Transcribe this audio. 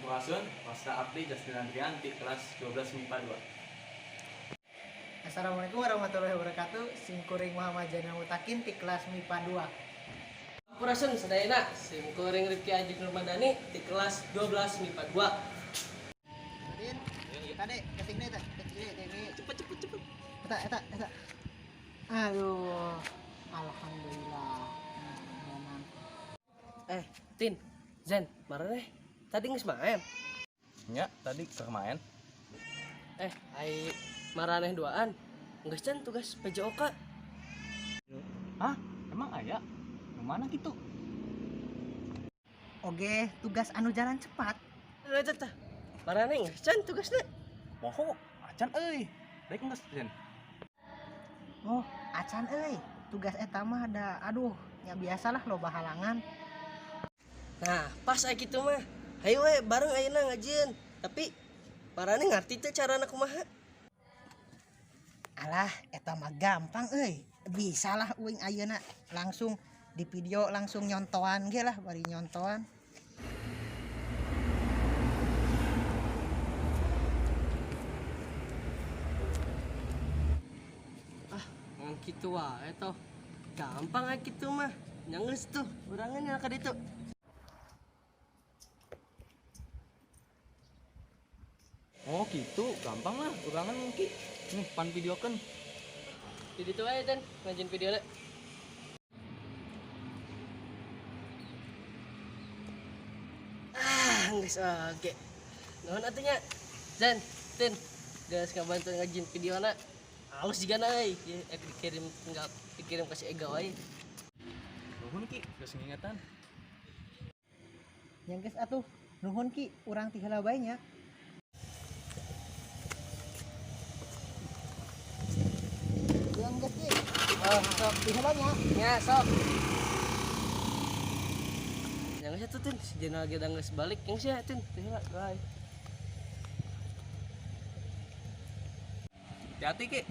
Sampurasun, Wasta Abdi Justin Andrian di kelas 12 MIPA 2. Assalamualaikum warahmatullahi wabarakatuh. Simkuring Muhammad Zainal Mutakin di kelas MIPA 2. Sampurasun sadayana, sim kuring Rifki Aji Nurmadani di kelas 12 MIPA 2. Din, kade kesing deh teh, kesing. Cepet cepet cepet. Eta eta eta. Aduh, alhamdulillah. Nah, Tin, Zen, maraneh tadi geus main. Nya, tadi keur main. Ai maraneh duaan. Geus can tugas PJOK. Hah? Emang aya? Nu mana gitu? Oke, tugas anu jalan cepat. Eta tah. Maraneh geus can tugasna. Poho, acan euy. Daek geus, Zen. Oh, acan euy. Tugas eta mah ada aduh, ya biasalah loba halangan. Nah, pas aya kitu mah. Hayu we bareng ayeuna ngajieun. Tapi maraneh ngarti teh carana kumaha? Alah, eta mah gampang euy. Bisalah uing ayeuna langsung di video langsung nyontoan ge lah bari nyontoan. Ah, ngan kitu wae toh. Gampang aya kitu mah. Nya geus tuh, urangan nya ka ditu. Oh gitu, gampang lah, urangan mungkin. Nih, pan videokeun. Di ditu wae Ten, ngajieun videona. Ah, geus oge. Nuhun atuh nya. Zen, Tin, geus ngabantu ngajieun videona. Halus jigana euy. Ieu dikirim tinggal dikirim ka si Ega wae. Nuhun Ki, geus ngingetan. Nya geus atuh, nuhun Ki, urang ti heula bae nya. Yang geus Ki. Oh, sok. Ti heula nya. Nya, sok. Yang geus atuh Tin, si Jenal ge geus balik. Yang sia Tin, teh heula, bye. Hati-hati Ki.